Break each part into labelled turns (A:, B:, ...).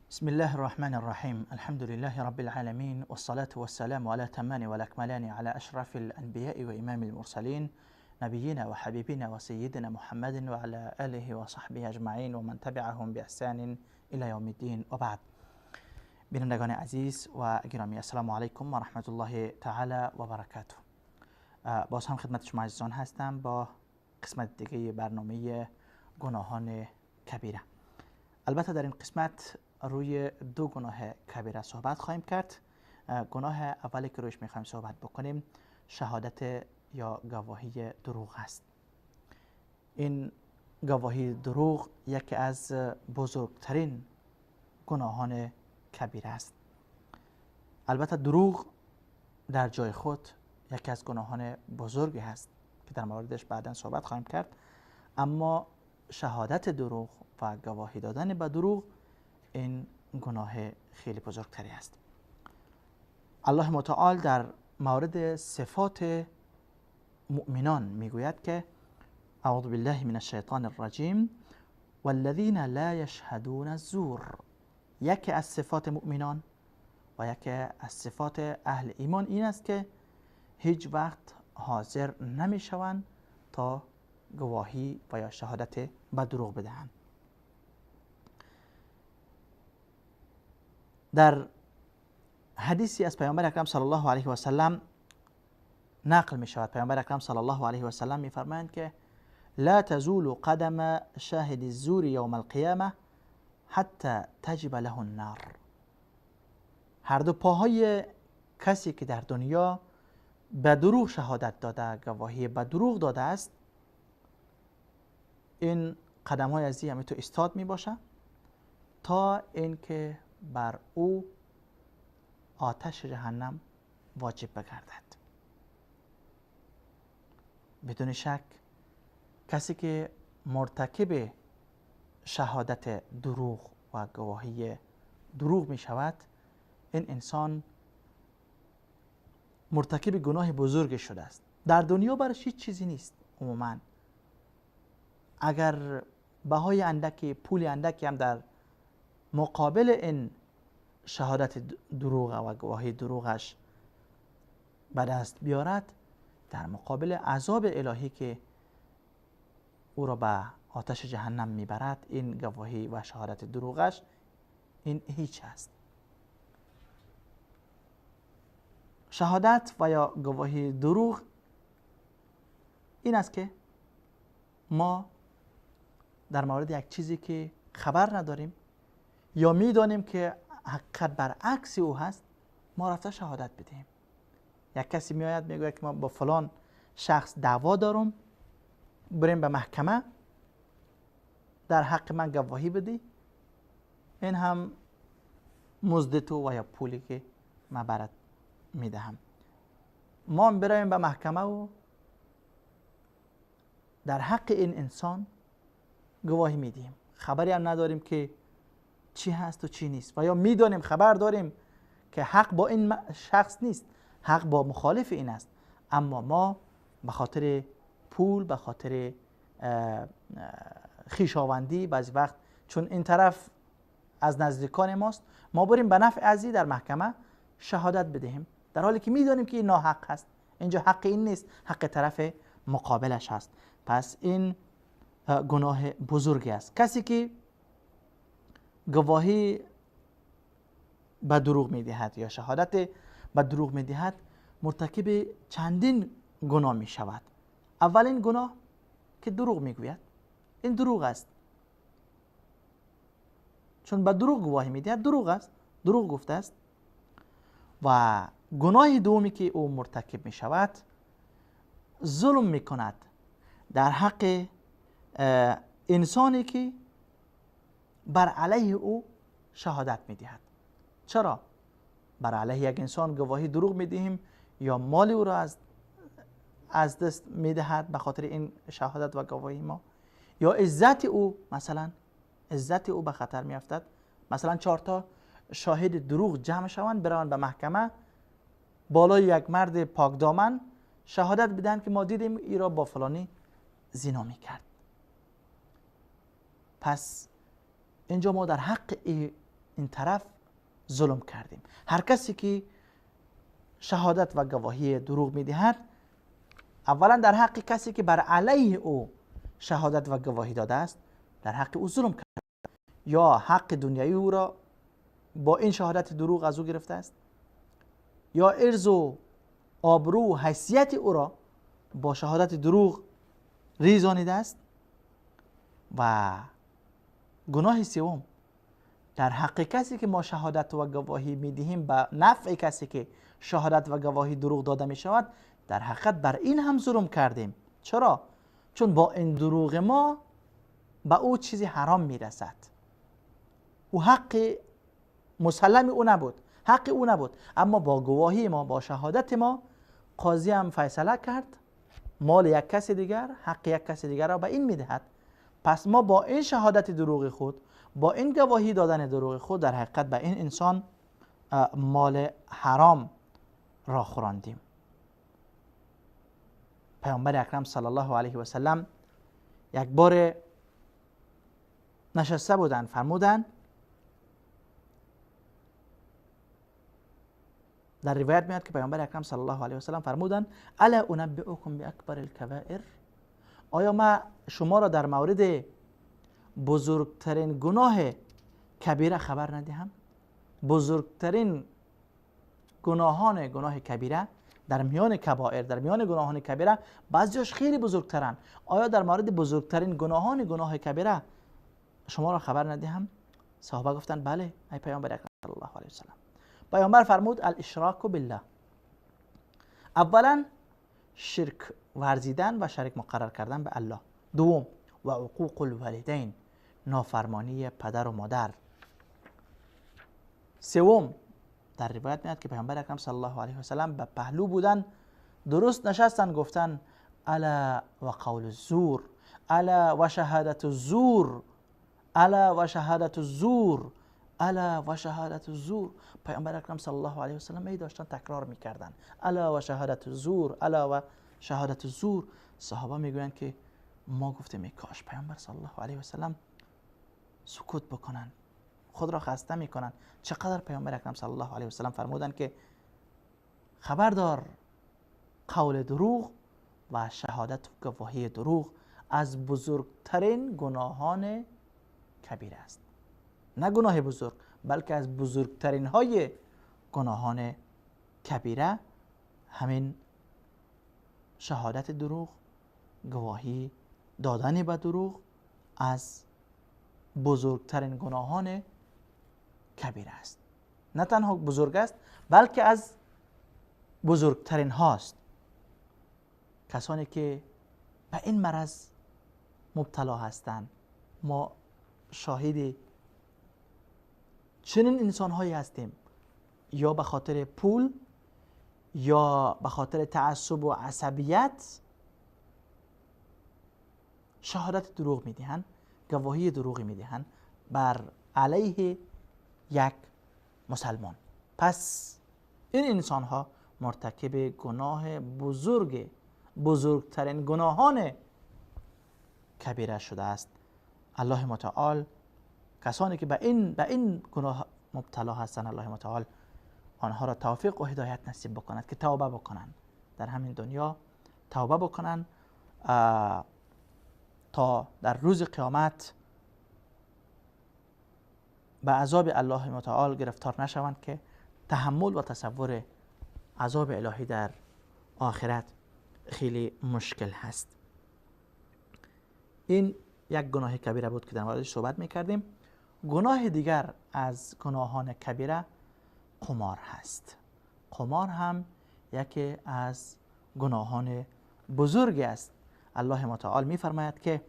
A: بسم الله الرحمن الرحیم. الحمد لله رب العالمین والصلاة والسلام على تمان والأكملان على أشرف الأنبياء وإمام المرسلين نبينا وحبيبنا وسيدنا محمد وعلى آله وصحبه أجمعين ومن تبعهم بإحسان إلى يوم الدين وبعد. بینندگان عزیز و گرامی، السلام علیکم و رحمت الله تعالی و برکاته. باز هم خدمت شما عزیزان هستم با قسمت دیگه برنامه گناهان کبیره. البته در این قسمت روی دو گناه کبیره صحبت خواهیم کرد. گناه اولی که رویش میخوایم صحبت بکنیم شهادت یا گواهی دروغ است. این گواهی دروغ یکی از بزرگترین گناهان کبیره است. البته دروغ در جای خود یکی از گناهان بزرگی هست که در موردش بعدا صحبت خواهیم کرد، اما شهادت دروغ و گواهی دادن به دروغ این گناه خیلی بزرگتری است. الله متعال در مورد صفات مؤمنان میگوید که اعوذ بالله من الشیطان الرجیم والذین لا یشهدون الزور. یکی از صفات مؤمنان و یکی از صفات اهل ایمان این است که هیچ وقت حاضر نمیشوند تا گواهی و یا شهادت به دروغ بدهند. در حدیثی از پیامبر اکرم صلی الله علیه و سلم نقل می شود، پیامبر اکرم صلی الله علیه و سلم می فرمایند که لا تزول قدم شاهد الزور یوم القیامه حتی تجب له النار. هر دو پاهای کسی که در دنیا به دروغ شهادت داده، گواهی به دروغ داده است، این قدم های ازی همی تو استاد می باشه تا اینکه بر او آتش جهنم واجب بگردد. بدون شک کسی که مرتکب شهادت دروغ و گواهی دروغ می شود، این انسان مرتکب گناه بزرگ شده است. در دنیا برش هیچ چیزی نیست عموما. اگر بهای اندکی، پول اندکی هم در مقابل این شهادت دروغ و گواهی دروغش به دست بیارد، در مقابل عذاب الهی که او را به آتش جهنم میبرد، این گواهی و شهادت دروغش این هیچ است. شهادت و یا گواهی دروغ این است که ما در مورد یک چیزی که خبر نداریم یا میدانیم که حقیقت برعکس او هست، ما رفته شهادت بدهیم. یک کسی میآید میگوید که ما با فلان شخص دعوا دارم، بریم به محکمه، در حق من گواهی بدی، این هم مزد تو و یا پولی که من برات میدهم. ما بریم به محکمه و در حق این انسان گواهی میدیم، خبری هم نداریم که چی هست و چی نیست، و یا میدانیم، خبر داریم که حق با این شخص نیست، حق با مخالف این است، اما ما به خاطر پول، به خاطر خویشاوندی، بعضی وقت چون این طرف از نزدیکان ماست، ما بریم به نفع ازی در محکمه شهادت بدهیم، در حالی که میدانیم که این ناحق هست، اینجا حق این نیست، حق طرف مقابلش هست. پس این گناه بزرگی است. کسی که گواهی به دروغ میدهد یا شهادت به دروغ میدهد، مرتکب چندین گناه می شود. اولین گناه که دروغ میگوید، این دروغ است، چون به دروغ گواهی میدهد، دروغ است، دروغ گفته است. و گناه دومی که او مرتکب می شود، ظلم می کند در حق انسانی که بر علیه او شهادت میدهد. چرا؟ بر علیه یک انسان گواهی دروغ میدهیم یا مال او را از دست میدهد به خاطر این شهادت و گواهی ما، یا عزت او، مثلا عزت او به خطر میافتد. مثلا 4 تا شاهد دروغ جمع شوند، بروند به محکمه، بالای یک مرد پاک دامن شهادت بدن که ما دیدیم ای را با فلانی زنا میکرد. پس اینجا ما در حق این طرف ظلم کردیم. هر کسی که شهادت و گواهی دروغ میدهد، اولا در حق کسی که بر علیه او شهادت و گواهی داده است، در حق او ظلم کرده، یا حق دنیایی او را با این شهادت دروغ از او گرفته است، یا ارز و آبرو و حیثیت او را با شهادت دروغ ریزانیده است. و گناه سوم، در حق کسی که ما شهادت و گواهی میدهیم به نفع کسی که شهادت و گواهی دروغ داده می شود، در حقیقت بر این هم ظلم کردیم. چرا؟ چون با این دروغ ما به او چیزی حرام میرسد. او حق مسلم او نبود، حق او نبود، اما با گواهی ما، با شهادت ما، قاضی هم فیصله کرد مال یک کس دیگر، حق یک کس دیگر را به این میدهد. پس ما با این شهادت دروغ خود، با این گواهی دادن دروغ خود، در حقیقت به این انسان مال حرام را خوراندیم. پیامبر اکرم صلی الله علیه و سلم یک بار نشسته بودند، فرمودند، در روایت میاد که پیامبر اکرم صلی الله علیه و سلم فرمودند: الا انبئکم باکبر الکبائر، آیا ما شما را در مورد بزرگترین گناه کبیره خبر ندهم؟ بزرگترین گناهان گناه کبیره در میان کبائر، در میان گناهان کبیره بعضیاش خیلی بزرگترن. آیا در مورد بزرگترین گناهان گناه کبیره شما را خبر ندهم؟ صحابه گفتند بله ای پیامبر اکرم صلی الله علیه و سلم. پیامبر فرمود: الاشراک بالله، اولا شرک ورزیدن و شریک مقرر کردن به الله، دوم و عقوق الوالدین، نافرمانی پدر و مادر، سوم در روایت میاد که پیامبر اکرم صلی الله علیه و سلم به پهلو بودن، درست نشستن، گفتن الا و قول الزور، الا و شهادت الزور، الا و شهادت الزور، الا و شهادت الزور. پیامبر اکرم صلی الله علیه و سلم ای داشتن تکرار میکردن، الا و شهادت الزور، الا و شهادت الزور. صحابه میگویند که ما گفتیم ای کاش پیامبر صلی الله علیه و سلم سکوت بکنن، خود را خسته میکنن. چقدر پیامبر اکرم صلی الله علیه و سلم فرمودند که خبردار، قول دروغ و شهادت و گواهی دروغ از بزرگترین گناهان کبیره است. نه گناه بزرگ، بلکه از بزرگترین های گناهان کبیره همین شهادت دروغ، گواهی دادن به دروغ از بزرگترین گناهان کبیره است. نه تنها بزرگ است، بلکه از بزرگترین هاست. کسانی که به این مرض مبتلا هستند، ما شاهد چنین انسان هایی هستیم، یا به خاطر پول یا به خاطر تعصب و عصبیت شهادت دروغ میدهند، گواهی دروغی میدهند بر علیه یک مسلمان. پس این انسان ها مرتکب گناه بزرگ، بزرگترین گناهان کبیره شده است. الله متعال کسانی که به این گناه مبتلا هستند، الله متعال آنها را توفیق و هدایت نصیب بکند که توبه بکنند، در همین دنیا توبه بکنند تا در روز قیامت به عذاب الله متعال گرفتار نشوند که تحمل و تصور عذاب الهی در آخرت خیلی مشکل هست. این یک گناه کبیره بود که در موردش صحبت میکردیم. گناه دیگر از گناهان کبیره قمار هست. قمار هم یکی از گناهان بزرگ است. الله متعال میفرماید که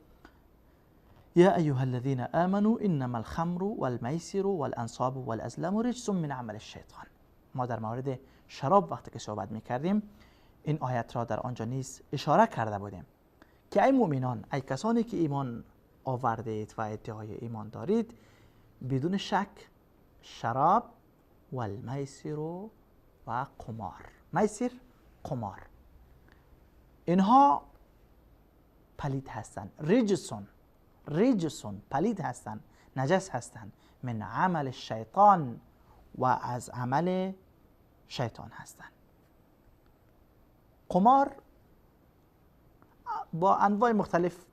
A: یا ایها الذین آمنوا انما الخمر والمیسر والانصاب والازلام رجس من عمل الشیطان. ما در مورد شراب وقتی که صحبت میکردیم این آیت را در آنجا نیز اشاره کرده بودیم که ای مؤمنان، ای کسانی که ایمان آورده اید و ادعای ایمان دارید، بدون شک شراب والمیسر و قمار، میسر قمار، اینها پلید هستند، رجسون، رجسون پلید هستند، نجس هستند، من عمل الشیطان، و از عمل شیطان هستند. قمار با انواع مختلف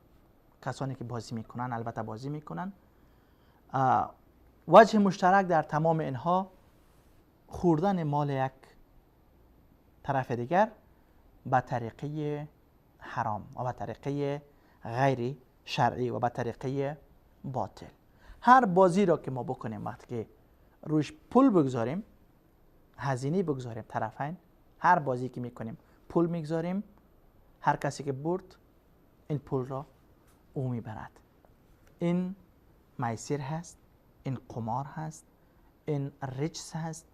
A: کسانی که بازی میکنن، البته بازی میکنن، وجه مشترک در تمام اینها خوردن مال یک طرف دیگر به طریقه حرام و به طریقه غیر شرعی و به طریقه باطل. هر بازی را که ما بکنیم، وقتی که روش پول بگذاریم، هزینه بگذاریم طرفین، هر بازی که میکنیم پول میگذاریم، هر کسی که برد این پول را او میبرد. این میسر هست، این قمار هست، این رجس هست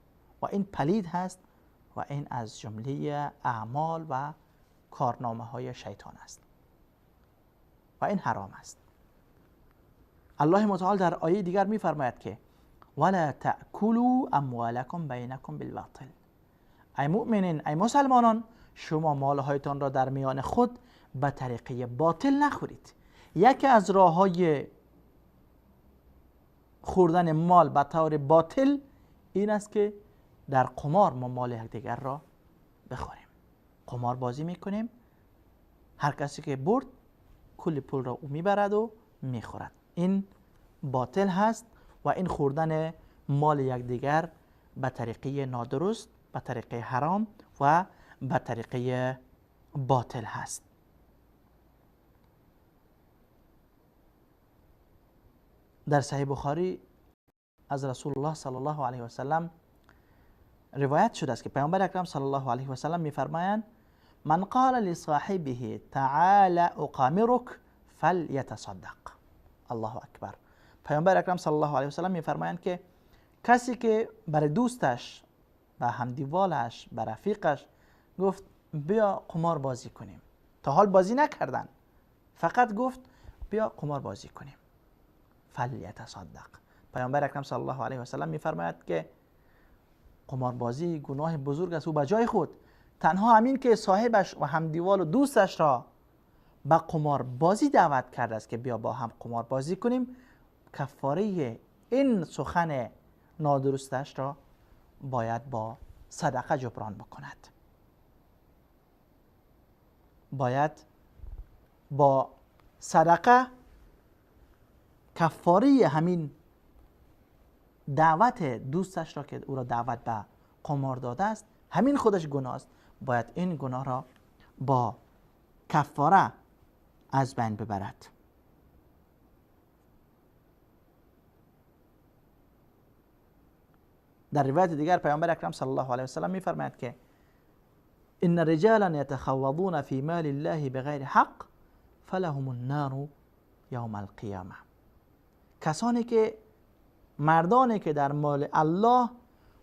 A: و این پلید هست و این از جمله اعمال و کارنامه های شیطان است و این حرام است. الله متعال در آیه دیگر میفرماید که ولا تأکلوا اموالکم بینکم بالباطل. ای مؤمنین، ای مسلمانان، شما مالهایتان را در میان خود به طریقه باطل نخورید. یکی از راه های خوردن مال به طور باطل این است که در قمار ما مال یکدیگر را بخوریم. قمار بازی میکنیم، هر کسی که برد کل پول را او میبرد و میخورد. این باطل هست و این خوردن مال یکدیگر به طریقه نادرست، به طریقه حرام و به طریقه باطل هست. در صحیح بخاری از رسول الله صلی الله علیه و سلم روایت شده است که پیامبر اکرم صلی الله علیه و سلم میفرمایند من قال لصاحبه تعال اقامرک فلیتصدق. الله اکبر. پیامبر اکرم صلی الله علیه و سلم میفرمایند که کسی که برای دوستش، به همدیوالش، به رفیقش گفت بیا قمار بازی کنیم، تا حال بازی نکردن، فقط گفت بیا قمار بازی کنیم، فلیتصدق. پیامبر اکرم صلی الله علیه و سلم میفرماید که قمار بازی گناه بزرگ است و به جای خود تنها همین که صاحبش و همدیوال و دوستش را به قمار بازی دعوت کرده است که بیا با هم قمار بازی کنیم، کفاره این سخن نادرستش را باید با صدقه جبران بکند. باید با صدقه کفاره همین دعوت دوستش را که او را دعوت به قمار داده است، همین خودش گناه است، باید این گناه را با کفاره از بین ببرد. در روایت دیگر پیامبر اکرم صلی الله علیه و سلم میفرماید که ان رجالا یتخوضون فی مال الله بغیر حق فلهم النار یوم القیامه. کسانی که، مردانی که در مال الله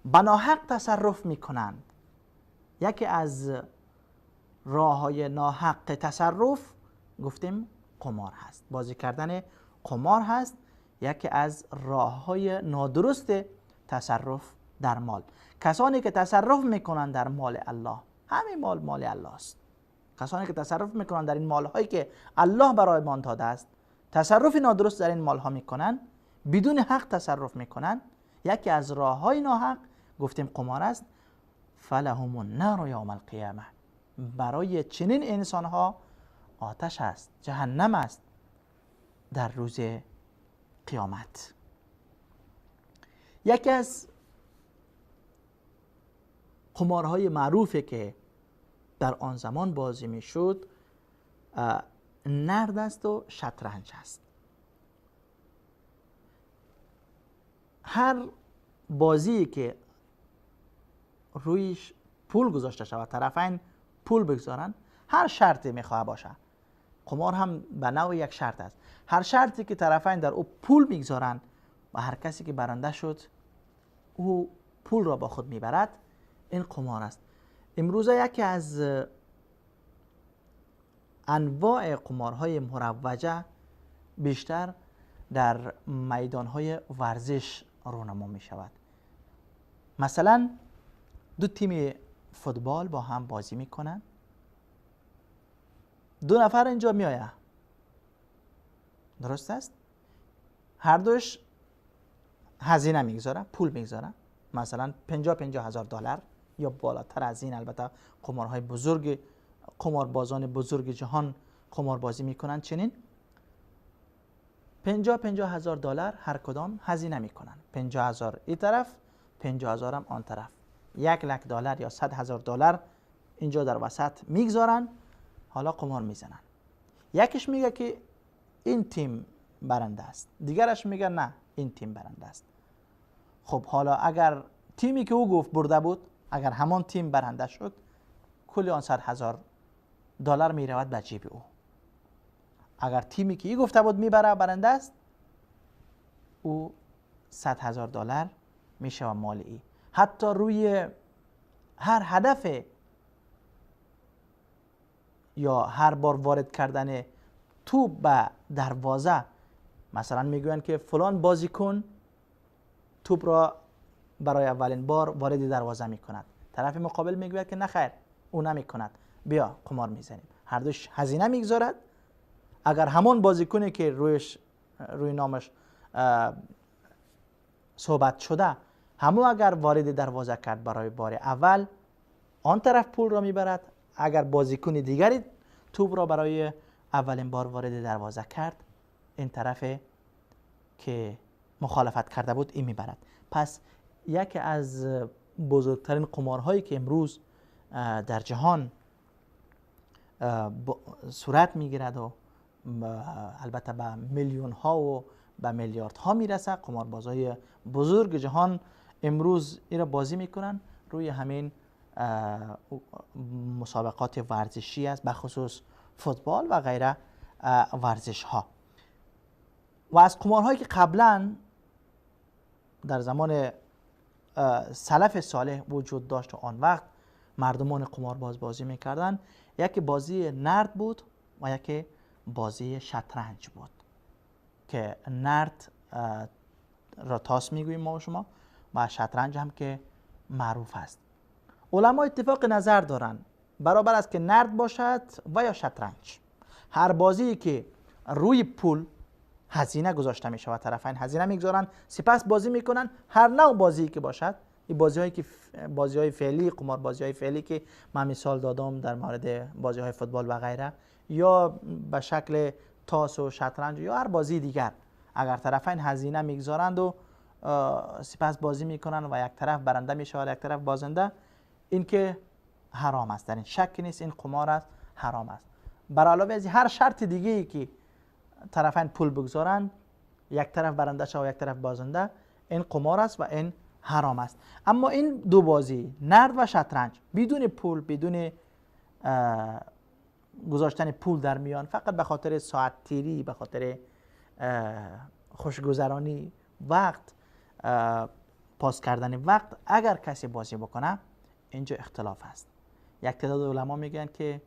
A: به ناحق تصرف میکنند، یکی از راه های ناحق تصرف گفتیم قمار هست، بازی کردن قمار هست، یکی از راه های نادرست تصرف در مال. کسانی که تصرف میکنند در مال الله، همین مال مال الله است، کسانی که تصرف میکنند در این مال هایی که الله برای ما داده است، تصرف نادرست در این مال ها میکنند، بدون حق تصرف میکنند، یکی از راه های ناحق گفتیم قمار است. فلهم النار یوم القیامه، برای چنین انسان ها آتش است، جهنم است در روز قیامت. یکی از قمارهای معروفی که در آن زمان بازی میشد نرد است و شطرنج است. هر بازی که رویش پول گذاشته شود، طرفین پول بگذارن، هر شرطی میخواه باشه، قمار هم به نوع یک شرط است، هر شرطی که طرفین در او پول میگذارن و هر کسی که برنده شد او پول را با خود میبرد، این قمار است. امروزه یکی از انواع قمارهای مروجه بیشتر در میدانهای ورزش رونما می شود. مثلا دو تیم فوتبال با هم بازی میکنن، دو نفر اینجا می آید، درست است؟ هر دوش هزینه میگذاره، پول میگذاره، مثلا 50 هزار دلار یا بالاتر از این. البته قمارهای بزرگ، قماربازان بزرگ جهان قماربازی میکنن، چنین 50 هزار دلار هر کدام هزینه میکنن، 50 هزار این طرف، 50 هزار هم آن طرف، 1 لک دلار یا 100 هزار دلار اینجا در وسط میگذارن. حالا قمار میزنن، یکیش میگه که این تیم برنده است، دیگرش میگه نه این تیم برنده است. خب حالا اگر تیمی که او گفت برده بود، اگر همان تیم برنده شد، کل آن 100 هزار دلار میرود به جیب او. اگر تیمی که ای گفته بود میبره برنده است، او 100 هزار دلار میشه و مال ای. حتی روی هر هدف یا هر بار وارد کردن توپ به دروازه، مثلا میگویند که فلان بازیکن توپ را برای اولین بار وارد دروازه میکند، طرف مقابل میگوید که نه خیر او نمیکند، بیا قمار میزنیم. هر دوش هزینه میگذارد. اگر همان بازیکنی که روی نامش صحبت شده، همو اگر وارد دروازه کرد برای بار اول، آن طرف پول را میبرد. اگر بازیکن دیگری توپ را برای اولین بار وارد دروازه کرد، این طرف که مخالفت کرده بود این میبرد. پس یکی از بزرگترین قمارهایی که امروز در جهان صورت میگیرد و البته به میلیون ها و به میلیارد ها میرسه، قماربازهای بزرگ جهان امروز این را بازی میکنن، روی همین مسابقات ورزشی است، به خصوص فوتبال و غیره ورزش ها. و از قمارهایی که قبلا در زمان سلف صالح وجود داشت و آن وقت مردمان قمارباز بازی میکردن، یکی بازی نرد بود و یکی بازی شطرنج بود که نرد را تاس میگوییم ما و شما و شطرنج هم که معروف است. علما اتفاق نظر دارند برابر است که نرد باشد و یا شطرنج، هر بازی که روی پول هزینه گذاشته می شود، طرفین هزینه میگذارند سپس بازی میکنن، هر نوع بازی که باشد، این بازی که بازی های فعلی، قمار بازی های فعلی که من مثال دادم در مورد بازی های فوتبال و غیره، یا به شکل تاس و شطرنج یا هر بازی دیگر، اگر طرفین هزینه میگذارند و سپس بازی میکنن و یک طرف برنده میشود یک طرف بازنده، این که حرام است، در این شک نیست، این قمار است، حرام است. بر علاوه از هر شرط دیگه ای که طرفین پول بگذارند، یک طرف برنده شود و یک طرف بازنده، این قمار است و این حرام است. اما این دو بازی نرد و شطرنج بدون پول، بدون گذاشتن پول در میان، فقط به خاطر ساعت تیری، به خاطر خوشگذرانی وقت، پاس کردن وقت، اگر کسی بازی بکنه اینجا اختلاف است. یک تعداد علما میگن که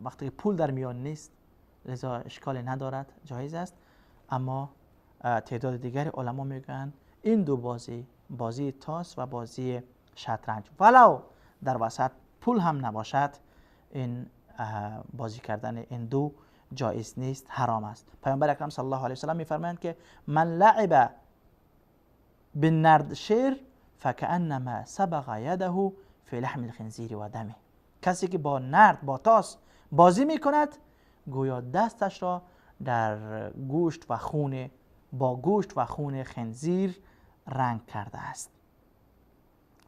A: وقتی پول در میان نیست لذا اشکالی ندارد، جایز است. اما تعداد دیگر علما میگن این دو بازی، بازی تاس و بازی شطرنج، ولو در وسط پول هم نباشد، این بازی کردن این دو جایز نیست، حرام است. پیامبر اکرم صلی الله علیه و سلم میفرمایند که من لعب بالنرد شیر فکأنما صبغ یده فی لحم الخنزیر و دمه. کسی که با نرد، با تاس بازی میکند، گویا دستش را در گوشت و خون، با گوشت و خون خنزیر رنگ کرده است.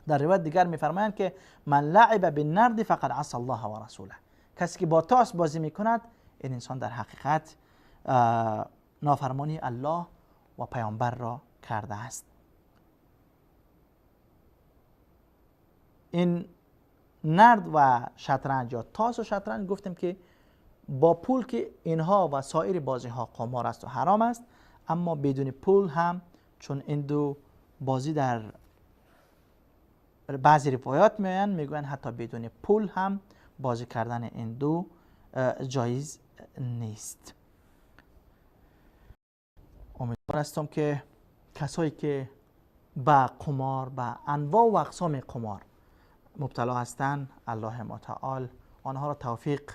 A: در روایت دیگر میفرمایند که من لعب بالنرد فقد عصى الله و رسوله. کسی که با تاس بازی میکند، این انسان در حقیقت نافرمانی الله و پیامبر را کرده است. این نرد و شطرنج یا تاس و شطرنج گفتیم که با پول که اینها و سایر بازی ها قمار است و حرام است، اما بدون پول هم، چون این دو بازی در بعضی روایات میآیند، میگویند حتی بدون پول هم بازی کردن این دو جایز نیست. امیدوار هستم که کسایی که به قمار، به انواع و اقسام قمار مبتلا هستند، الله متعال آنها را توفیق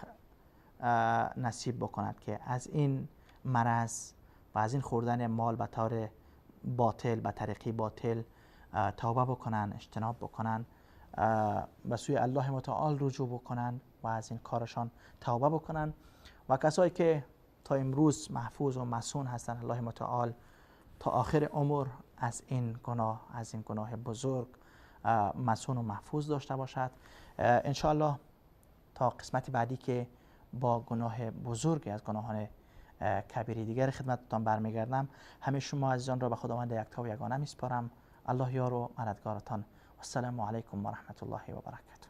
A: نصیب بکند که از این مرض و از این خوردن مال به طور باطل، به طریقی باطل توبه بکنن، اجتناب بکنن، به سوی الله متعال رجوع بکنن و از این کارشان توبه بکنن. و کسایی که تا امروز محفوظ و مصون هستن، الله متعال تا آخر عمر از این گناه، از این گناه بزرگ مصون و محفوظ داشته باشد. انشاءالله تا قسمت بعدی که با گناه بزرگی از گناهان کبیری دیگر خدمتتان برمیگردم، همه شما عزیزان را به خداوند یکتا و یگانه میسپارم. الله یار و مددگارتان. والسلام علیکم و رحمت الله و برکاته.